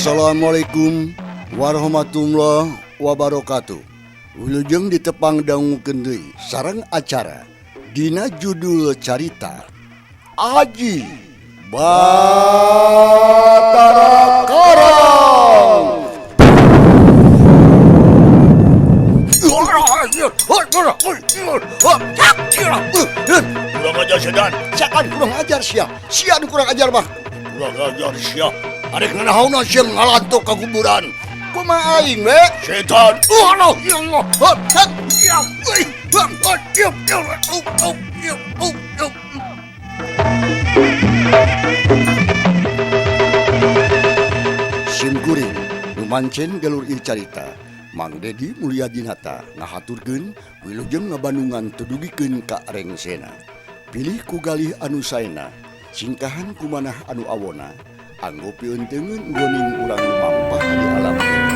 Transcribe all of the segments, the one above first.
Assalamualaikum warahmatullahi wabarakatuh. Wilujeng ditepang dangukeun deui sareng acara dina judul carita Aji Batara Karang. Kurang ajar sedan. Siakan kurang ajar sia. Sia nu kurang ajar mah. Kurang ajar sia. Arek nganahauna sia ngalantok ka kuburan. Kumaha aing we? Setan. Allah ya Allah. Ya. Sim kuring nu mancen galur ieu carita Mang Dedi Mulyadinata ngahaturkeun wilujeng ngabandungan teu dugikeun ka rengsena. Pilih ku galih anu saena, singkahan ku manah anu awona, anggo pieunteuneun goning urang lumampah di alam dunya.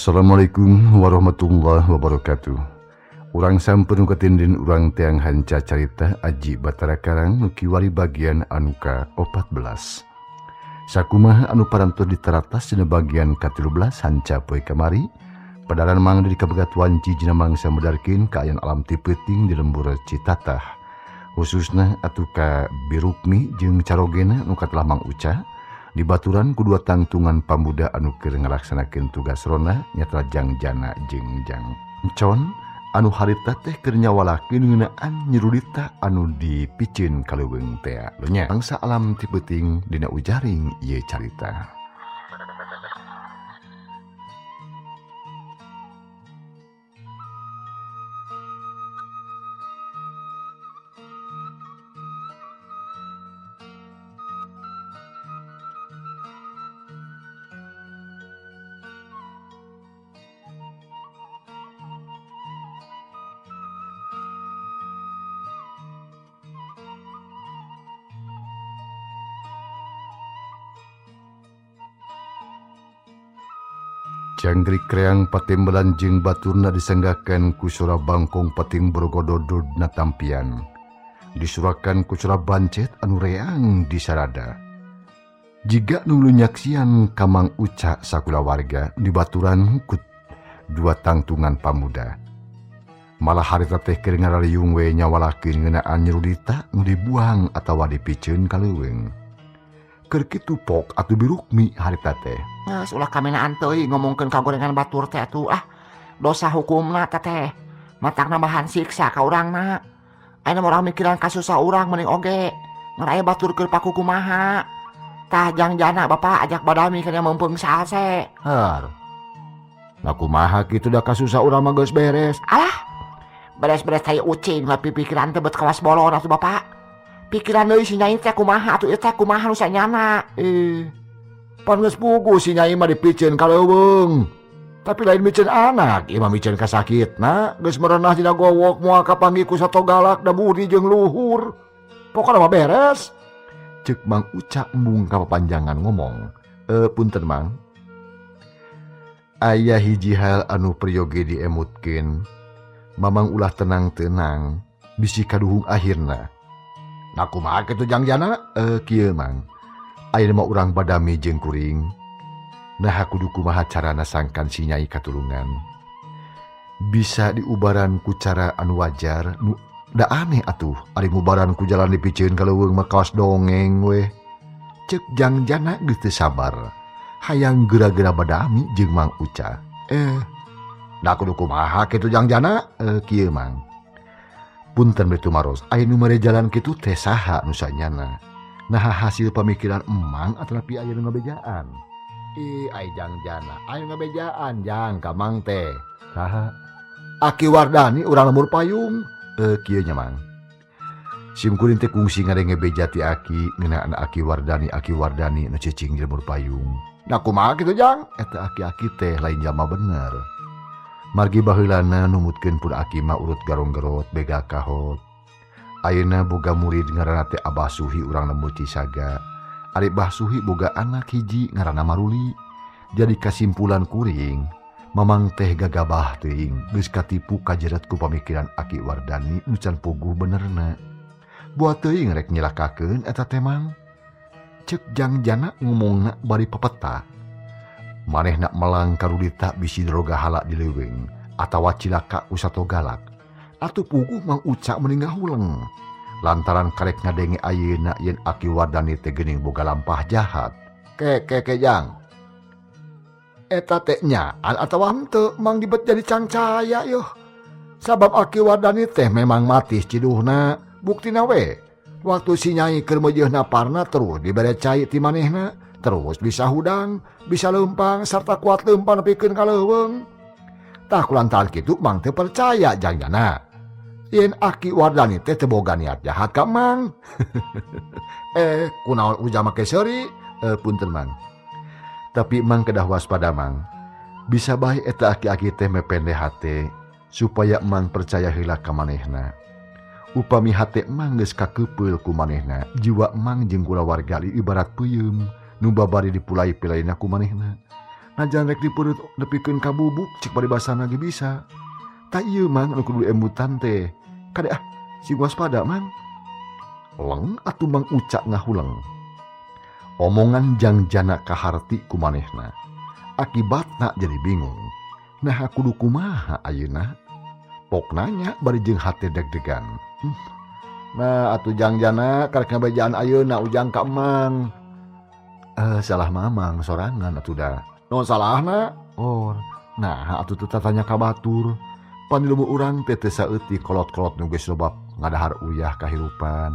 Assalamualaikum warahmatullahi wabarakatuh. Urang sampun katindin urang teang hanca carita Aji Batara Karang nu kiwari bagian anu ka-14. Sakumaha anu parantos diteratas dina bagian ka-13 hanca poe kamari, padaran mang di kabegat wanci dina mangsa medarkeun kaayaan alam ti peuting di lembur Citatah. Khususna atuh ka Birukmi jeung carogena nu katelah Mang Uca dibaturan ku dua tangtungan pamuda anu keur ngalaksanakeun tugas ronda nyata Jang Jana jeung Jang Encon anu harita teh keur nyawalakeun ngeunaan Nyi Rudita anu dipiceun ka leuweung tea. Nya bangsa alam ti peuting dina ujaring ieu carita. Jangkrik kreang patembelan jeung baturna disanggakeun ku sora bangkong pating borogododod na tampian. Disurakan ku sora bancet anu reang disarada. Jiga nu nyaksian ka Mang Uca sakulawarga dibaturan ku dua tangtungan pamuda. Malah harita teh keur ngarariung we nyawalakeun ngeunaan Nyi Rudita nu dibuang atawa dipiceun ka leuweung. Keur kitu pok atuh Birukmi harita teh. Geus ulah kamenaan teuing ngomongkeun kagorengan batur teh atuh ah. Dosa hukumna teh teh. Matak nambahan siksa ka urangna. Ayeuna mah urang mikiran kasusah urang mending oge. Ngan aya batur keur paku kumaha. Tah Jang Jana bapak ajak badami kana meumpeung salse. Har. Lah kumaha kitu da kasusah urang mah geus beres. Alah. Beres-beres tai ucing lah pipikiran teh bet kawas bolon atuh bapak. Pikiran deui si Nyai teh kumaha atuh ieu teh kumaha nu sanyana. Pan geus puguh si Nyai mah dipiceun ka leuweung. Tapi lain miceun anak, ieu mah miceun kasakitna, geus merenah dina gowok moal kapanggih ku sato galak da budi jeung luhur. Pokona mah beres. Ceuk Mang Uca embung kapapanjangan ngomong. Punten Mang. Aya hiji hal anu peryogi diemutkeun. Mamang ulah tenang-tenang, bisi kaduhung akhirna. Nah kumaha kitu Jang Jana? Kieu Mang. Ayeuna mah urang badami jeung kuring. Nah kudu kumaha carana sangkan si Nyai katulungan. Bisa diubaran ku cara anu wajar nu Da aneh atuh ari ngubaran ku jalan dipiceun ka leuweung mah kawas dongeng we. Cek Jangjana geus teu sabar. Hayang geura-geura badami jeung Mang Uca. Da kudu kumaha kitu Jangjana? Kieu Mang. Punten we tumaros, aya nu mere jalan kitu teh saha nu sanyana? Naha hasil pamikiran emang atanapi aya nu ngabejaan? Ih, ai Jangjana, aya nu ngabejaan jang ka Mang teh. Saha? Aki Wardani urang lembur payung. Kieu nya Mang. Sim kuring teh kungsi ngadenge beja ti aki ngeunaan Aki Wardani, Aki Wardani nu cicing di lembur payung. Nah kumaha kitu Jang? Eta aki-aki teh lain jalma bener. Margi baheulana numutkeun pun aki mah urut garong-gerot begal kahot. Ayeuna boga murid ngaranna teh Abah Suhi urang lembur Cisaga. Ari Bah Suhi boga anak hiji ngaranna Maruli. Jadi kasimpulan kuring, Mamang teh gagabah teuing geus katipu kajeret ku pamikiran Aki Wardani nu can puguh benerna. Buat teuing rek nyilakakeun eta teh Mang. Cek Jangjana ngomongna bari pepeta. Manehna melang karudita bisi droga hala di leuweung atawa cilaka ku sato galak. Atuh puguh Mang Uca meni ngahuleng. Lantaran karek ngadenge ayeuna yen Aki Wardani teh geuning boga lampah jahat. Ke ke ke Jang. Eta teh nyaan atawa henteu Mang dibet jadi cangcaya yeuh. Sabab Aki Wardani teh memang matih ciduhna, buktina we. Waktu si Nyai keur meujeuhna parna terus dibere cai ti manehna, terus bisa hudang, bisa leumpang sarta kuat leumpang nepikeun ka leuweung. Tah kulantaran kitu Mang teu percaya Jangjana. Yen Aki Wardani teh teu boga niat jahat ka Mang. Kunaon ujang make seuri? Punten Mang. Tapi Mang kedah waspada Mang. Bisa bae eta aki-aki teh mepende hate supaya Mang percaya heula ka manehna. Upami hate Mang geus kakeupeuh ku manehna, jiwa Mang jeung kulawarga ibarat peuyeum nu babari dipulai-pilaina ku manehna. Najan rek dipeureup nepikeun ka bubuk cek paribasana ge bisa. Tah ieu Mang anu kudu emutan teh. Kade ah, sing waspada Mang. Leng atuh Mang Uca ngahuleng. Omongan Jangjana kaharti ku manehna. Akibatna jadi bingung. Nah kudu kumaha ayeuna? Pok nanya bari jeung hate deg-degan. Nah atuh Jangjana karek ngabejaan ayeuna ujang ka Emang. Salah Mamang sorangan atuh da. No salahna? Oh, nah atuh teu tatanya ka batur. Pan ilmu urang teh teu saeutik kolot-kolot nu geus loba ngadahar uyah kahirupan.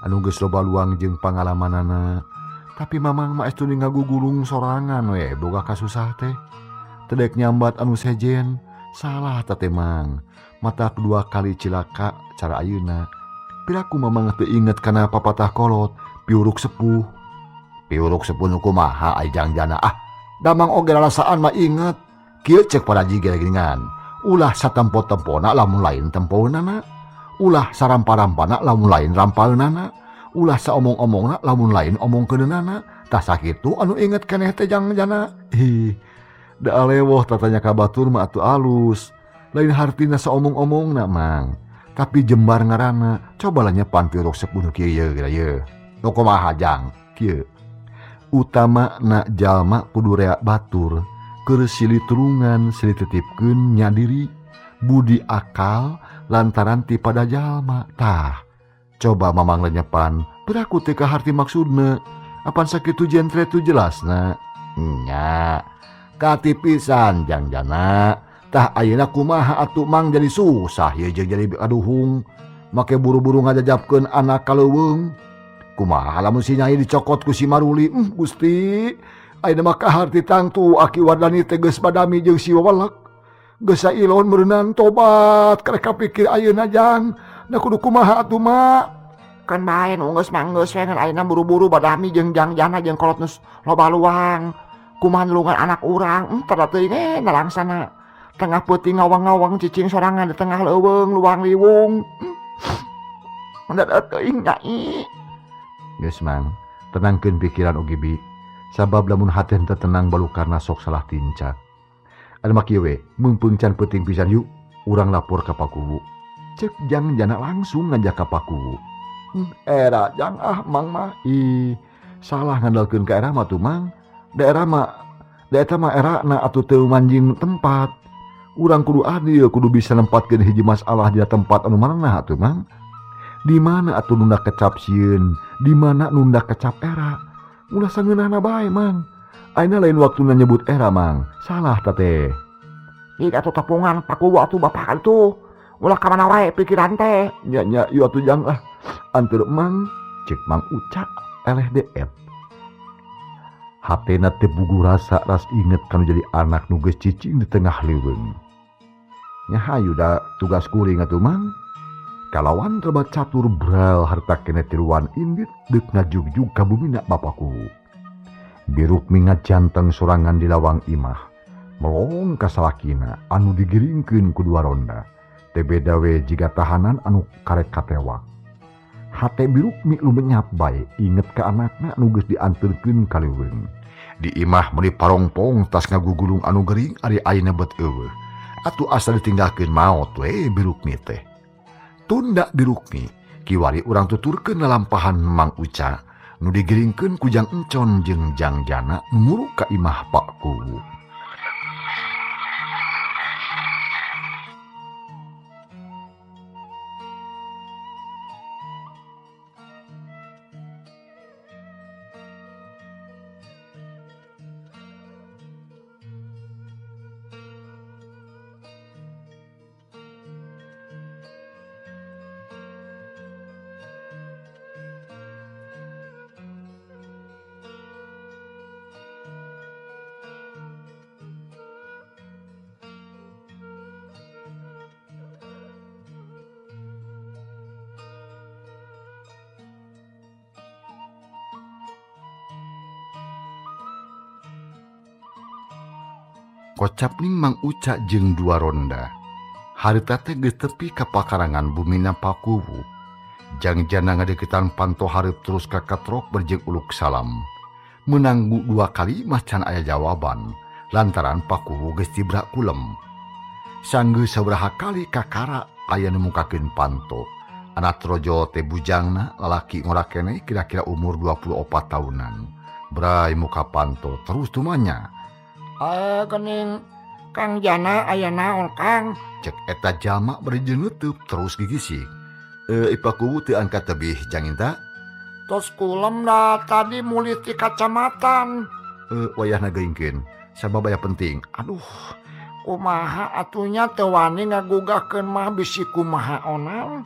Anu geus loba luang jeung pangalamanana. Tapi Mamang mah estu ngagugulung sorangan we boga kasusah teh. Teu daek nyambat anu sejen. Salah teh Mang. Mata kedua kali cilaka cara ayeuna. Piraku Mamang teu inget kana papatah kolot, piuruk sepuh. Piuruk sepuh nu kumaha ai Jangjana ah. Damang oge rarasaan mah inget. Kieu cek paraji ge geuningan. Ulah satempo-tempona lamun lain tempoeunana. Ulah sarampa-rampana lamun lain rampaeunana. Ulah saomong-omongna lamun lain omongkeunana. Tah sakitu anu inget keneh teh Jangjana. Ih, da alewoh tatanya ka batur mah atuh alus. Lain hartina saomong-omongna Mang. Tapi jembar ngaranna. Coba lah nyepan piuruk sepuh nu kieu ye geura ye. Nu kumaha Jang? Kieu. Utama na jalma kudu rea batur. Keur silih tulungan silih titipkeun nya diri. Budi akal lantaran ti pada jalma. Tah, coba Mamang lenyepan. Piraku teu kaharti maksudna. Apan sakitu jentre tu jelasna. Nya, kati pisan Jangjana. Tah ayeuna kumaha atuh Mang jadi susah ye jeung jadi aduhung. Make buru-buru ngajajapkeun anak ka leuweung. Kumaha lamun si Nyai dicokot ku si Maruli? Gusti. Ayeuna mah kaharti tangtu Aki Wardani teh geus badami jeung si Wawalek. Geus sailon meureunan tobat karek kapikir ayeuna Jang. Da kudu kumaha atuh Mak? Kan bae nu geus mah geus we ngan ayeuna buru-buru badami jeung Jangjana jeung kolot nu loba luang. Kumaha nulungan anak urang? Tada teuing nalangsana. Tengah peuting ngawang-ngawang cicing sorangan di tengah leuweung luang liwung. Mendadak teuing Nyai. Geus Mang, tenangkeun pikiran oge bi. Sabab lamun hate henteu tenang balukarna sok salah tincak. Anu mah kieu we, meungpeung can peuting pisan yuk, urang lapor ka Pakuwu. Cek Jangjana langsung ngajak ka Pakuwu. Era Jang ah Mang mah. Ih, salah ngandalkeun ka era mah tuh Mang. Daerah mah, da eta mah erana atuh teu manjing tempat. Urang kudu adil, kudu bisa nempatkeun hiji masalah dina tempat anu maranah atuh Mang. Di mana atuh nunda kecap sieun, di mana nunda kecap era. Ulah sangeunahna bae Mang. Ayeuna lain waktuna nyebut era Mang. Salah ta teh. Ih atuh tepungan Pak Kuwu atuh bapak atuh. Ulah ka mana wae pikiran teh. Nya nya ieu atuh jang ah. Anteur Mang, cek Mang Uca eleh deet. Hatena teu buguh rasa ras inget kanu jadi anak nu geus cicing di tengah leuweung. Nya hayu da tugas kuring atuh Mang. Kalawan reba catur bral harta kene tiluan indit deuk ngajugjug ka bumina bapaku. Biruk mingat janteng sorangan di lawang imah. Melong ka salakina anu digiringkeun ku dua ronda. Teu beda we jiga tahanan anu karek katewak. Hate Birukmi lumenyap bae inget ka anakna anu geus dianteurkeun ka leuweung. Di imah meuni parongpong tas ngagugulung anu gering ari ayeuna bet eueuh. Atuh asa ditinggalkeun maot we Birukmi teh. Tunda Birukmi kiwari urang tuturkeun lalampahan Mang Uca nu digiringkeun ku Jang Encon jeung Jang Jana nu muruk ka imah Pak Kuwu. Kocap ning Mang Uca jeung dua ronda. Harita teh geus tepi ka pakarangan bumina Pakuwu. Jang Jana ngadeukeutan panto hareup terus ka katrok berjeng uluk salam. Menanggu dua kali mah can aya jawaban lantaran Pakuwu geus tibrak kulem. Sanggeus sabaraha kali kakara aya nu mukakeun panto. Anak rojo teh bujangna lalaki ngora keneh kira-kira umur 24 tahunan. Bray muka panto terus tumanya. Gening Kang Jana aya naon Kang? Cek eta jalma bari neutup terus gigisik. Ipa Kuwu teu angkat tebih Jang Inta. Tos kulem da tadi mulih ti kacamatan. Wayahna geuingkeun sabab aya penting. Aduh, kumaha atunya teu wani ngagugahkeun mah bisi kumaha onal.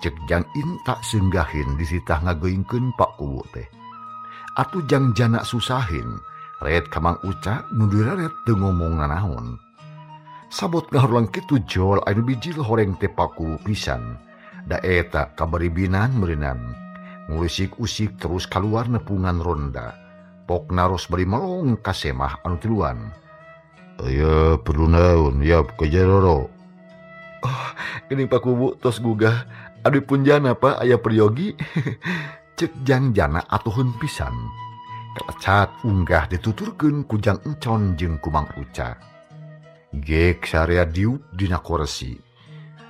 Cek Jang Inta seunggahin disitah ngageuingkeun Pak Kuwu teh. Atuh Jang Jana susahin. Red ka Mang Uca nu direret teu ngomong nanaon. Sabot ngaharulang kitu jol anu bijil horeng teh Pakuwu pisan. Da eta kabaribinan meureunan. Ngulisik-usik terus kaluar nepungan ronda. Pok naros bari melong ka semah anu tiluan. Aya perlu naon yap ka jaroro. Oh, geuning Pak Kuwu tos gugah. Abdi punjana Pak aya peryogi. Cek Jang Jana atuhun pisan. Kalecat unggah dituturkeun ku Jang Encon jeung ku Mang Uca. Gek sarea diuk dina korsi.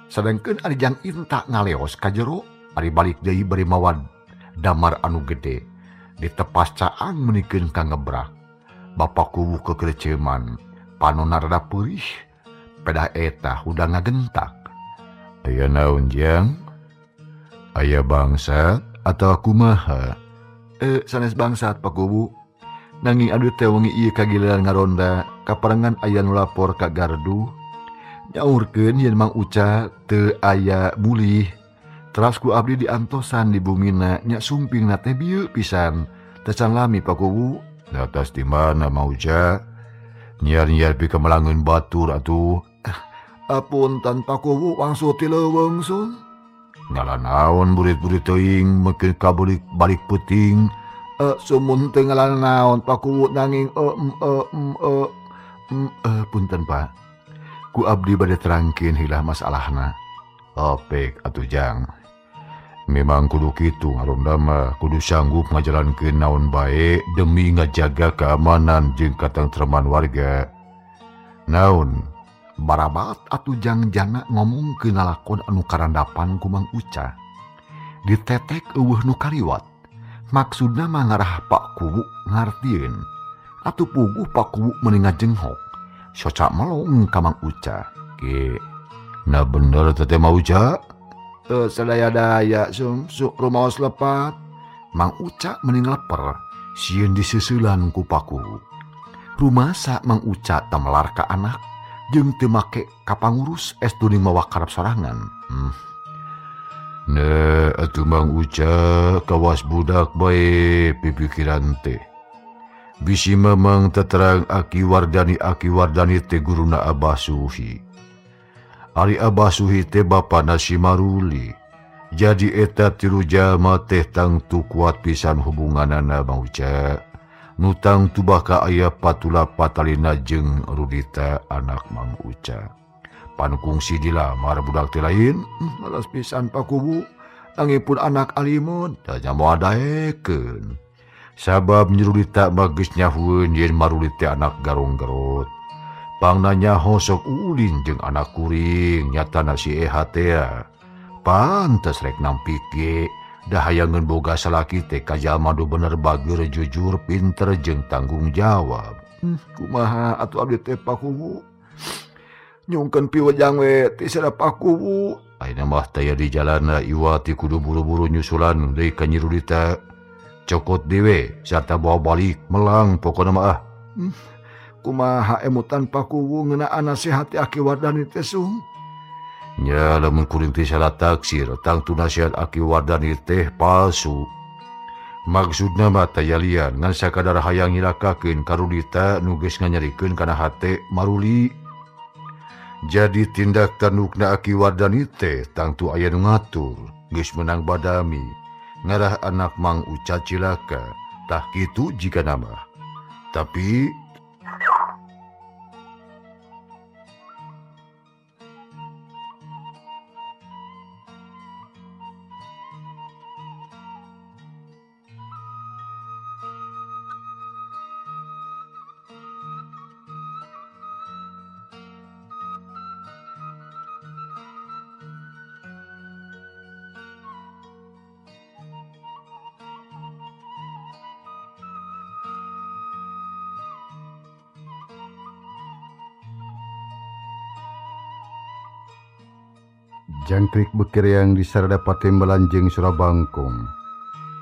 Sadengkeun ari Jang Inta ngaleos ka jero, ari balik deui bari mawa damar anu gede. Ditepas caang meunikeun ka ngebrak. Bapak Kuwu kekerceman, panonna rada peurih, pedah eta hudang ngagentak. Aya naon Jang? Aya bangsat atawa kumaha? Sanes bangsat Pak Kuwu. Nanging aduh teh wengi ieu kagiliran ngaronda, kaparengan aya nu lapor ka gardu. Nyaurkeun yen Mang Uca teu aya mulih. Teras ku abdi diantosan di bumina nya sumpingna teh bieu pisan. Teu can lami Pak Kuwu. Atas di mana Mang Uca? Nyiar-nyiar pika melangeun batur atuh. Apunten Pak Kuwu wangsul ti leuweung sun. Nyala naon burit-burit teuing meukeun kabelik balik peuting. Sumun teu ngalan naon Pak Kuwu nanging punten Pak. Ku abdi bade terangkeun heula masalahna. Opek atuh Jang. Memang kudu kitu ngaronda mah kudu sanggup ngajalankeun naon bae demi ngajaga keamanan jeung katentreman warga. Naon barabat atuh Jang Jana ngomongkeun lalakon anu karandapan ku Mang Uca. Ditetek eueuh nu kaliwat. Maksudna mah ngarah Pak Kuwu ngartieun. Atuh puguh Pak Kuwu meuni ngajenghok. Soca melong ka Mang Uca. Ge, nah bener teh Mang Uca. Sadaya-daya sum rumaos lepat. Mang Uca mending leper sieun diseuselan ku Pakuwu. Rumasa Mang Uca teu melar ka anak jeung teu make ka pangurus estu mawa karep sorangan. Nah, atuh Mang Uca kawas budak bae pipikiran teh. Bisi memang teterang Aki Wardani teh guruna Abah Suhi. Ari Abah Suhi teh bapana si Maruli. Jadi eta tilu jalma teh tangtu kuat pisan hubunganana Mang Uca. Nu tangtu bakal aya patula patalina jeung Rudita anak Mang Uca. Pan kungsi dilamar budak teh lain, malas pisan Pakuwu. Angipun anak alimun, da nya moal daekeun. Sabab Nyi Rudita mah geus nyahueun yen Maruli teh anak garong-garot. Pangna nyaho sok ulin jeung anak kuring nyatana si Eha teh. Pantes rek nampik ge, da hayangeun boga salaki teh ka jalma nu bener bageur jujur pinter jeung tanggung jawab. Kumaha atuh abdi teh Pakuwu? Nyungkeun piwejang we ti sada Pakuwu. Ayeuna mah taya di jalana iwati kudu buru-buru nyusulan deui ka Nyi Rudita. Cokot dewe sarta bawa balik melang pokona mah ah. Kumaha emutan Pakuwu ngeunaan nasihat Aki Wardani teh sung? Nya lamun kuring teh salah taksir tangtu nasihat Aki Wardani teh palsu. Maksudna mah taya lian ngan sakadar hayang nyilakakeun ka Rudita nu geus nganyerikeun kana hate Maruli. Jadi tindak tandukna Aki Wardani teh tangtu aya nu ngatur geus menang badami ngarah anak Mang Uca cilaka. Tah kitu jika nama. Tapi jangkrik bekereang di sarada patembalan jeung Surabangkong.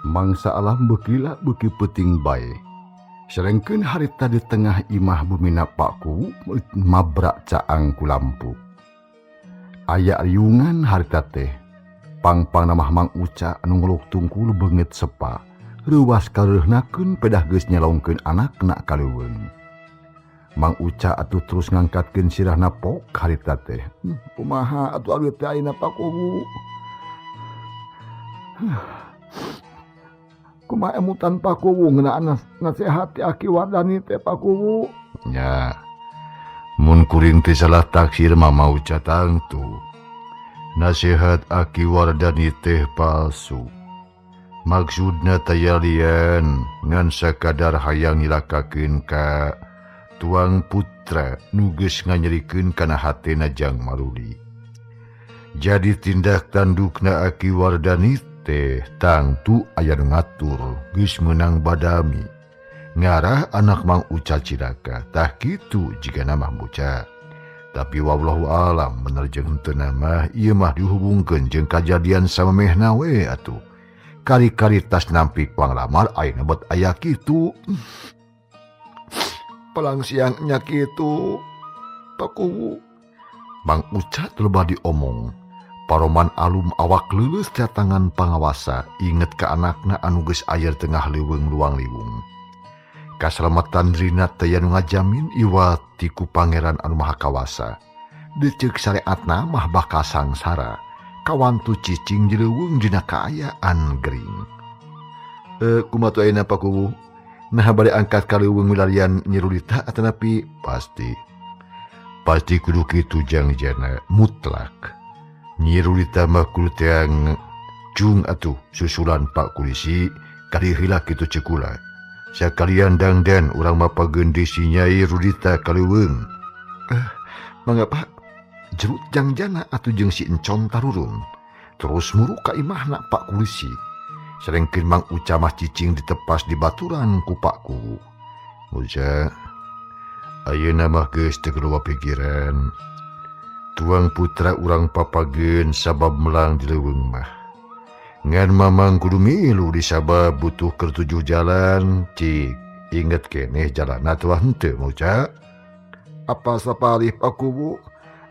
Mangsa alam beukila beuki peuting bae. Selengkeun harita di tengah imah bumina Paku mabrak caang ku lampu. Aya riungan harita teh. Pangpang namah Mang Uca anu ngeluk tungkul beungeut sepa. Reuwas kareuhnakeun pedah geus nyalongkeun anakna ka leuweung. Mang Uca atuh terus ngangkatkeun sirahna pok harita teh. Kumaha atuh abdi teh ayeuna Pakuwu? Kumaha emutan Pakuwu ngeunaan nasihat ti Aki Wardani teh Pakuwu? Nya, mun kuring teh salah taksir mah Mang Uca tangtu. Nasihat Aki Wardani teh palsu. Maksudna taya lian ngan sakadar hayang nyilakakeun ka tuang putra nu geus nganyerikeun kana hatena jang Maruli. Jadi tindak tandukna Aki Wardani teh tangtu aya nu ngatur geus meunang badami. Ngarah anak Mang Uca cilaka. Tah kitu jigana Mang Uca. Tapi wallahu alam bener jeung henteu mah ieu mah dihubungkeun jeung kajadian samemehna we atuh. Kari-kari tas nampik panglamar ayeuna bet aya kitu. Palang siang nya kitu Pakuwu. Mang Uca lebah diomong. Paroman alum awak leuleus tangan pangawasa inget ka anakna anu geus aya tengah leuweung luang liwung. Kasalamatan dirina teh anu ngajamin iwat ti ku pangeran anu maha kawasa. Deceuk sareatna mah bakal sangsara. Kawantu cicing di leuweung dina kaayaan gering. Kumaha tuh ayeuna Pakuwu? Nah bade angkat ka leuweung milarian Nyi Rudita atanapi pasti. Pasti kudu kitu jang jana mutlak. Nyi Rudita mah kudu teang cung atuh susulan Pak Kulisi kali heula kitu cekula. Sakalian dangdan urang mah pageun si Nyai Rudita ka leuweung. Mangga Pak, jerut jangjana atuh jeung si Encon tarurun. Terus muru ka imahna Pak Kulisi. Selengkeun Mang Uca mah cicing ditepas di baturan ku Pakuwu. Uca, Ayeuna mah geus teu keluar pikiran. Tuang putra urang papageun sabab melang di leuweung mah. Ngan mamang kudu milu disabab butuh keur tujuh jalan. Cik, inget keneh jalanna tuah henteu Mang Uca. Apa sapalih Pak Kuwu?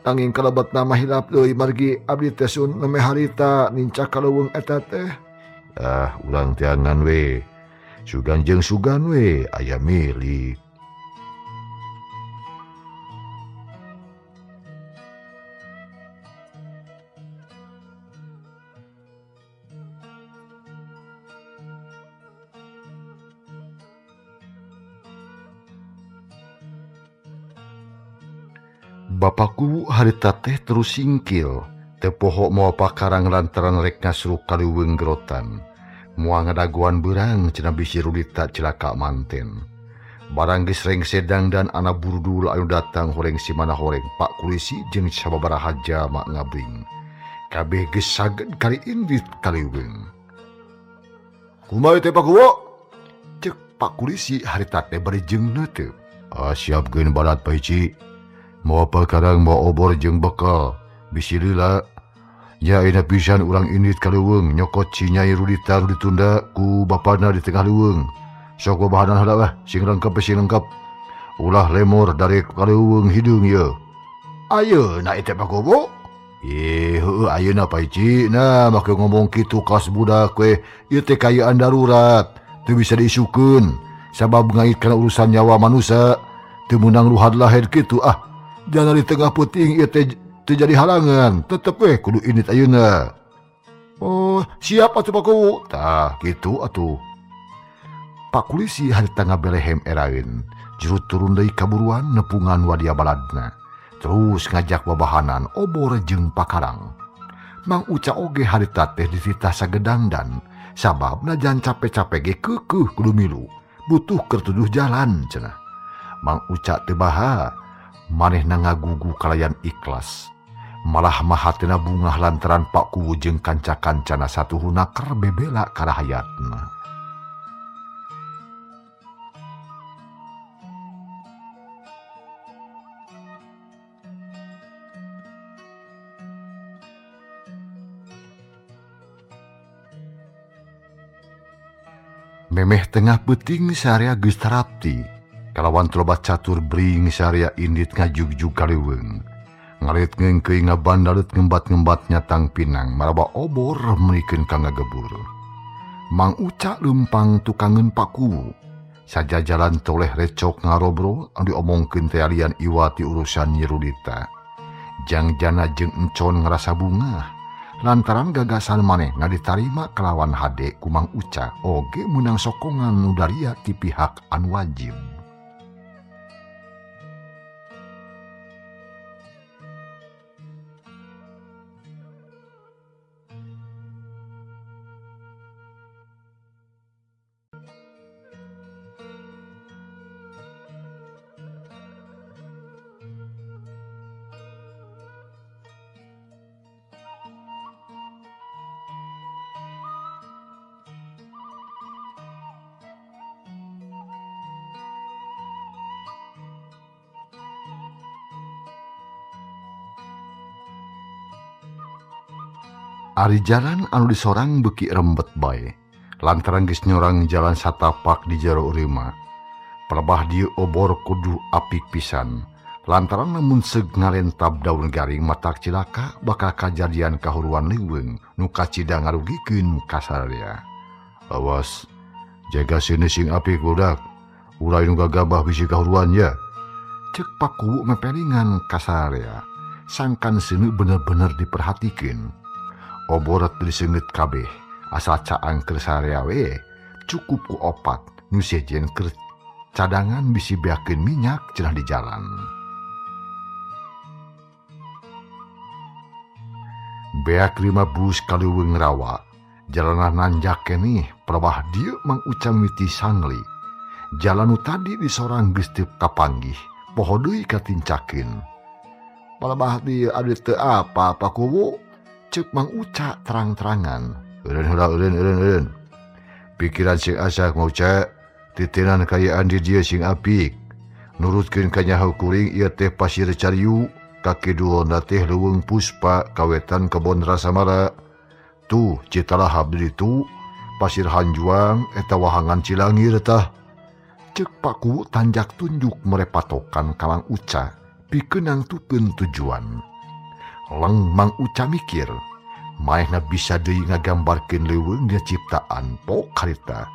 Nanging kalebet nama hilap deui margi abdi teh sun nemeh harita nincak ka leuweung eta teh. Ah, urang teangan we. Sugan jeung sugan we aya milik. Bapakku harita teh terus singkil, teu poho moal pakarang lantaran rek ngasruk ka leuweung gerotan. Moal ngadagoan beurang cenah bisi Rudita cilaka manten. Barang geus rengse dangdan ana burdul anu datang horeng si mana horeng Pak Kulisi jeung sababaraha jalma ngabring. Kabeh geus saged kali indit ka leuweung. Kumaha teh Pak Kuwu? Ceuk Pak Kulisi harita teh bari jeung neuteup. Ah, siapkeun barat Pak Ici. Mawa pakarang mawa obor jeung bekal bisi lila nya ayeuna pisan urang indit ka leuweung nyokot si Nyai Rudita nu ditunda ku bapana di tengah leuweung. Sok babahanan heula lah, sing lengkap sing lengkap. Ulah lemor dari ka leuweung hideung ieu. Ayeuna ieu teh Pak Kuwu? Ih, heueuh ayeuna Pak Ici. Nah, make ngomong kitu kas budak we. Ieu teh kaayaan darurat, teu bisa diisukeun sabab ngait kana urusan nyawa manusia. Teu meunang luhad lahed kitu ah. Jangan di tengah puting ieu teh teu jadi halangan, tetep we kudu indit ayeuna. Oh, siap atuh Pak Kuwu. Tah, kitu atuh. Pak Kulisi harita ngabelehem eraeun, juru turun deui kaburuan nepungan wadia baladna. Terus ngajak babahanan obor jeung pakarang. Mang Uca oge harita teh dititah sagedangdan, sabab najan cape-cape ge keukeuh kudu milu, butuh keur tuduh jalan cenah. Mang Uca teu baha, manehna ngagugu kalayan ikhlas. Malah mahatena bungah lantaran Pak Kuwu jeung kanca-kancana satuhuna keur bebela karahayatna. Memeh tengah peuting sarea geus tarapti. Kalawan loba catur bring sarea indit ngajugjug ka leuweung. Ngalit ngeungkeuy ngabandalut ngembat-ngembat nyatang pinang maraba obor meurikeun ka ngagebur. Mang Uca leumpang tukangeun Pak Kuwu. Sajajalan toleh recok ngarobrol anu diomongkeun teh alian iwati urusan Nyi Rudita. Jangjana jeung encon ngarasa bungah lantaran gagasan manehna ditarima kalawan hade ku Mang Uca oge meunang sokongan nu daria ti pihak anu wajib. Ari jalan anu disorang beuki rembet bae lantaran geus nyorang jalan satapak di jero reuma. Pelebah dieu obor kudu apik pisan lantaran lamun seug ngalentab daun garing matak cilaka bakal kajadian kahuruan leuweung nu kacida ngarugikeun ka sararea. Awas, jaga seuneu sing apik budak, ulah nu gagabah bisi kahuruan ya. Ceuk Pak Kuwu mepelingan ka sararea sangkan seuneu bener-bener diperhatikeun. Obor teu diseungeut kabeh asal caang keur sarea we cukup ku opat nu sejen keur cadangan bisi beakeun minyak cenah di jalan. Beak 5 bus ka leuweung rawa, jalanan nanjak keneh pelebah dieu Mang Uca mimiti sangli. Jalan nu tadi disorang geus teu kapanggih, poho deui katincakeun. Pelebah dieu abdi teu apa Pak Kuwu? Ceuk Mang Uca terang-terangan. Eureun heula eureun eureun eureun. Pikiran sing asak Mang Uca, titenan kaayaan di dieu sing apik. Nurutkeun ka nyaho kuring ieu teh Pasir Cariu, ka kidulna teh Leuweung Puspa, kawetan Kebon Rasamara. Tuh Citalahab di ditu, Pasir Hanjuang eta wahangan Cilangir tah. Cek Paku tanjak tunjuk mere patokan ka Mang Uca pikeun nangtukeun tujuan. Leng Mang Uca mikir, maehna bisa deui ngagambarkeun leuweung dina ciptaan pok harita.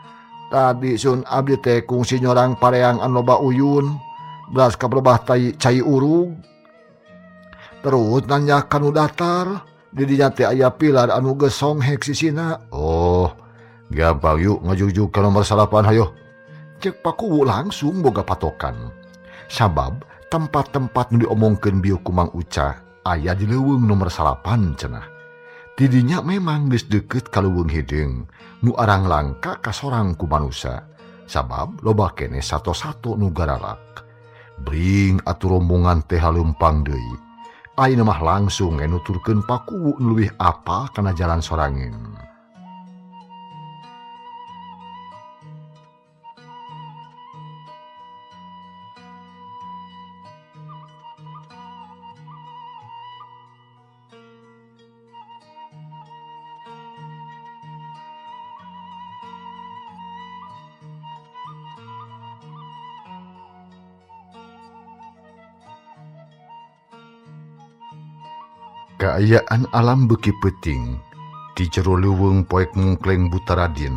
Tadi sun abdi teh kungsi nyorang pareang anu loba uyun, belas kaberobah tai cai urug. Terus nanya kanu datar, di dinya teh aya pilar anu geus songhek sisina. Oh, gampang yuk ngajugjug ka nomor 9 hayo. Cek Pakuwu langsung boga patokan. Sabab tempat-tempat nu diomongkeun bieu ku Mang Uca aya di leuweung nomor 9 cenah. Tidinya memang geus deukeut ka leuweung hideung nu arang langka kasorang ku manusa. Sabab loba keneh sato-sato nu garalak. Bring atuh rombongan teh haleumpang deui. Ayeuna mah langsung nuturkeun Pakuwu nu leuwih apal kana jalan sorangan. Kaayaan alam beuki peuting di jero leuweung poek mungkleng Butaradin.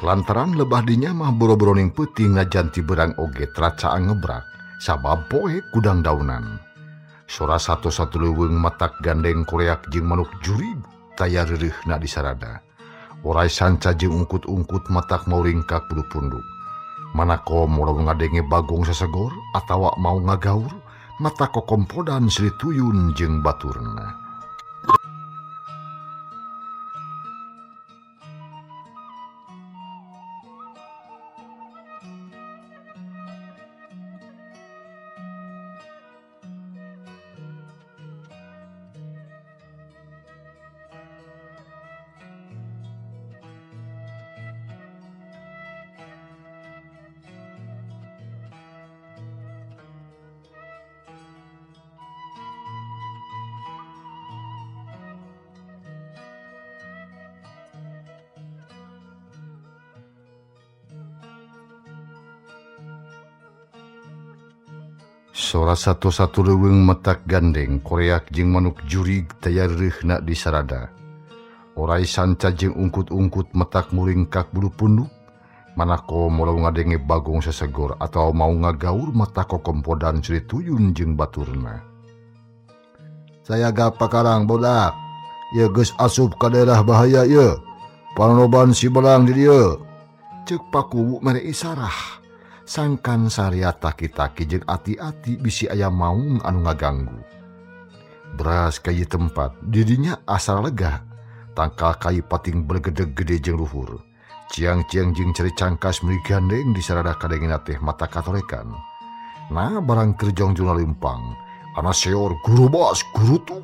Lantaran lebah dinya mah boro-boroning peuting najanti berang oge tracaan ngebrak sabab poek kudang daunan. Sora satu-satu leuweung matak gandeng koreak jeung manuk jurig taya reureuhna disarada. Orai sanca jeung ungkut-ungkut matak mauringkak bulu punduk. Mana komo lamun ngadenge bagong sasegor atawa mau ngagaur mata kokompodan Sri Tuyun jeung baturna. Sora satu-satu leuweung matak gandeng koreak jeung manuk jurig taya reureuhna disarada. Orai sanca jeung ungkut-ungkut matak muringkak bulu punduk. Mana komo lamun ngadenge bagong sasegor atawa mau ngagaur mata kokompodan Sri Tuyun jeung baturna. Saya gak pakarang bodak. Ieu geus asup ka daerah bahaya ieu. Panoban si belang di dieu. Ceuk Pakuwu mere isarah. Sangkan saria taki-taki jeung ati-ati bisi aya maung anu ngaganggu. Beras kayu tempat didinya asal lega. Tangkal kayu pating bergedeg gede jeung luhur. Ciang-ciang jeung ceri cangkas meuli gandeng disarada kadengena teh mata katorekan. Nah barang keur jongjong lempang, ana seor gurubas gurutuk.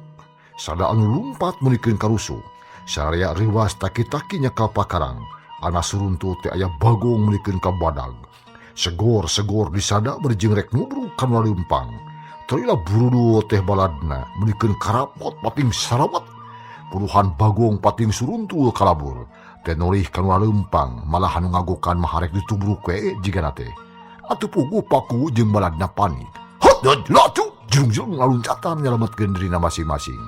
Sada anu lumpat meulikeun karusuh. Saria riwas taki-taki nyekal pakarang. Ana suruntul teh aya bagong meulikeun ka badag. Segor-segor disada berjeng rek nubruk kana lempang. Terila burudu teh baladna meulikeun karapot pating sarawat. Puluhan bagong pating suruntul kalabur. Teh norih kana lempang malah anu ngagokan maharek ditubruk we jigana teh. Atuh puguh Paku jeung baladna panik. Hot laju jrung-jrung ngaluncatan nyalametkeun dirina masing-masing.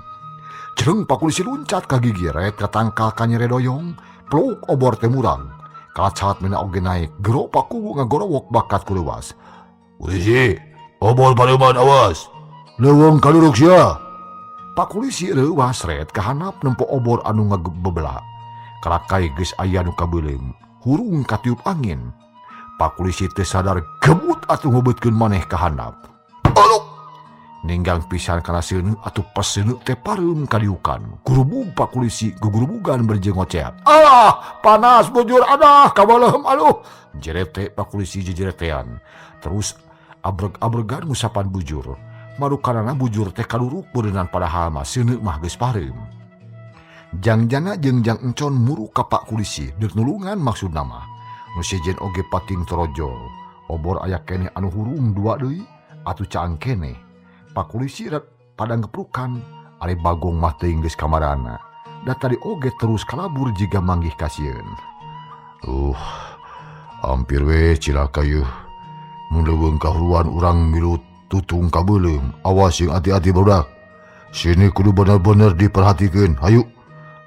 Jreng Pakulisi luncat ka gigiret ka tangkal ka nyere doyong, pluk obor teh murang. Kalacat mena oge naik, gero Pakuwu ngagorowok bakat ku leuwas. Polisi, obor pareuman awas. Leuweung kaluruk sia. Pakulisi reuwas ret kahanap nempo obor anu ngagebebela. Kalakai geus aya nu kabeuleum, hurung katiup angin. Pakulisi teu sadar gebut atuh ngubeutkeun maneh ka handap. Alok! Ninggang pisan kana seuneu atuh peseuneu teh pareum kadiukan. Gurubug pakulisi gugurubugan berjeng ngoceat. Ah, panas bujur adah kabaleum aduh. Jerete pakulisi jejeretean. Terus abreg-abregan ngusapan bujur. Marukanana bujur teh kaduruk beureunan padahal mah seuneu mah geus pareum. Jangjana jeung Jang Encon muruk ka Pak Kulisi deuk nulungan maksudna mah. Nu sejen oge pating torojol. Obor aya keneh anu hurung dua deui atuh caang keneh. Pakulisi rek pada ngeprukan ari Bagong mah teuing geus kamarana. Da tadi oge terus kalabur jiga manggih kasieun. Hampir we cilaka yeuh. Mun leuweung kahuruan urang milu tutung ka beuleum. Awas jeung hati-hati barudak. Sini kudu bener-bener diperhatikeun. Hayu,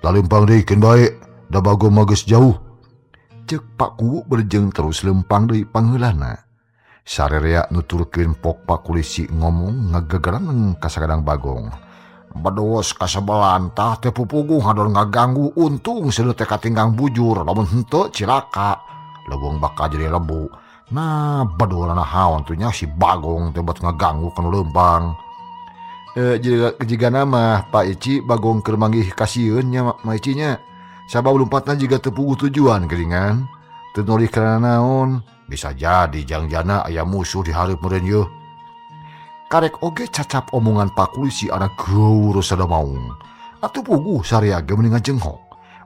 lalempang deui keun bae. Da Bagong mah geus jauh. Ceuk Pak Kuwu berjeng terus lempang deui pangheulana. Sarerea nuturkeun pok Pak Kulisi ngomong ngagegeraneng ka sakadang Bagong. Bados kasebelan tah teh pupuguh ngadon ngaganggu untung seuneu teh katinggang bujur lamun henteu cilaka. Leuweung bakal jadi lebu. Nah, badulana haon tuh nya si Bagong teh bet ngaganggu kanu leumpang. Jigana mah Pak Ici Bagong keur manggih kasieun nya Ma Ici nya. Sabab lompatna jiga teu puguh tujuan geuningan. Teu nolih kana naon, bisa jadi jangjana aya musuh di hareup meureun yeuh. Karek oge cacap omongan Pak Kulisi anak gaur sada maung. Atuh puguh sarea ge meuni ngajenghok.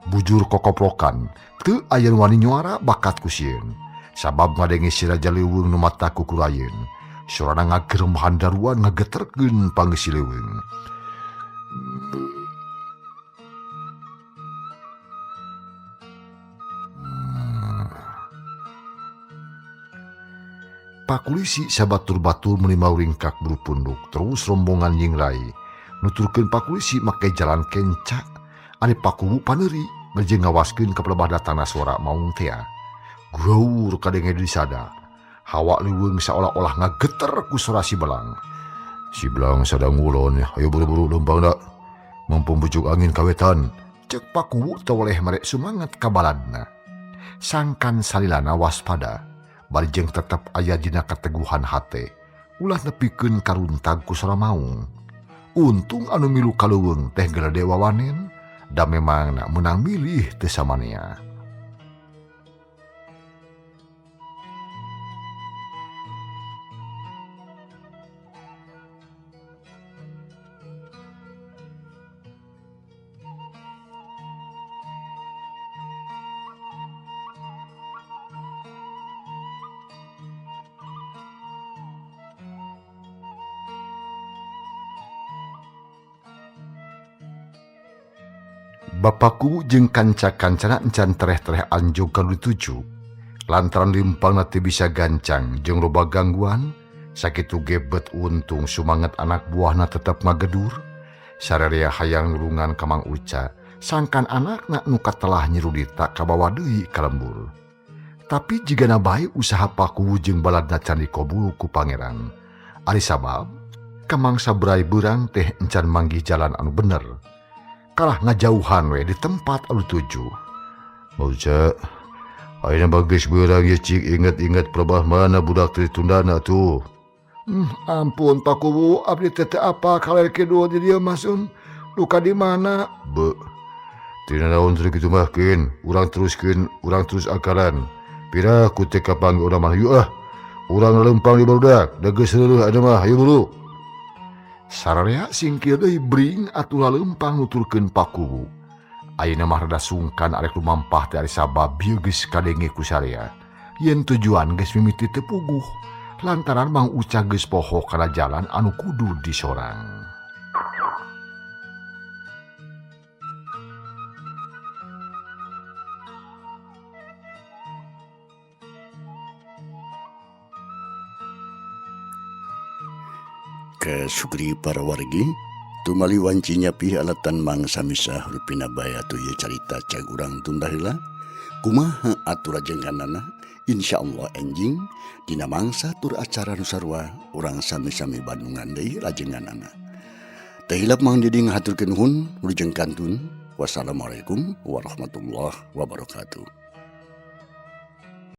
Bujur kokoplokan, teu aya nu wani nyuara bakat ku sieun. Sabab ngadenge si Raja Leuweung nu mata kukurayeun. Sorana ngagerem handaruan ngageterkeun pangeusi leuweung. Pak Kulisi sabatur-batur meuni mauringkak buru punduk terus rombongan nyingrai. Nuturkeun Pak Kulisi make jalan kenca. Ari Pak Kuwu paneuri beujeung ngawaskeun ka pelebah datangna suara maung tea. Gaur kadenge di sada. Hawa leuweung saolah-olah ngageter ku sora si Belang. Si Belang sadang ngulon, ayo buru-buru leumpang da. Mumpung bujuk angin kawetan. Ceuk Pak Kuwu teu weleh mere sumangat ka baladna. Sangkan salilana waspada. Bari jeung tetep aya dina kateguhan hate. Ulah nepikeun karuntag ku sora maung. Untung anu milu ka leuweung teh gelede wawanen, da memangna meunang milih teu samanea. Bapakku jeung kanca-kancana encan tereh-tereh anjog ka nu dituju. Lantaran limpangna teu bisa gancang jeung loba gangguan, sakitu gebet untung sumanget anak buahna tetep ngagedur. Sararea hayang nulungan ka Mang Uca, sangkan anakna nu katelah Nyi Rudita kabawa deui ka lembur. Tapi jigana bae usaha Pakuwu jeung baladna can dikobul ku pangeran. Ari sabab, kamangsa brai beurang teh encan manggih jalan anu bener. Kalah ngajauhan we di tempat anu tuju. Mauca, ayeuna bagus beurang ye cik inget-inget pelebah mana budak teh ditundana tuh. Ampun Pak Kuwu, abdi teh teu apa kaler kidul di dieu masun. Duka di mana? Be. Tina naon teh kitu mah keun, urang teruskeun, urang terus akalan. Pira ku teh kapanggih urang mah yeuh ah. Urang lempang di barudak, da geus leuleih ayeuna mah, hayu buru. Sararea singkir deui bring atuh laleumpang nuturkeun Pak Kuwu. Ayeuna mah rada sungkan arek lumampah teh ari sabab bieu geus kadenge ku sarea. Yen tujuan geus mimiti teu puguh, lantaran Mang Uca geus poho kana jalan anu kudu disorang. Kasukri para wargi tumali wanci nyapih alatan mangsa misah rupina bae atuh ieu carita cag urang tunda heula kumaha atuh rajengkanana insyaallah enjing dina mangsa tur acara nu sarua urang sami-sami bandungan deui rajenganana. Teu hilap Mang Didi ngahaturkeun nuhun wilujeng kantun. Wassalamualaikum warahmatullahi wabarakatuh.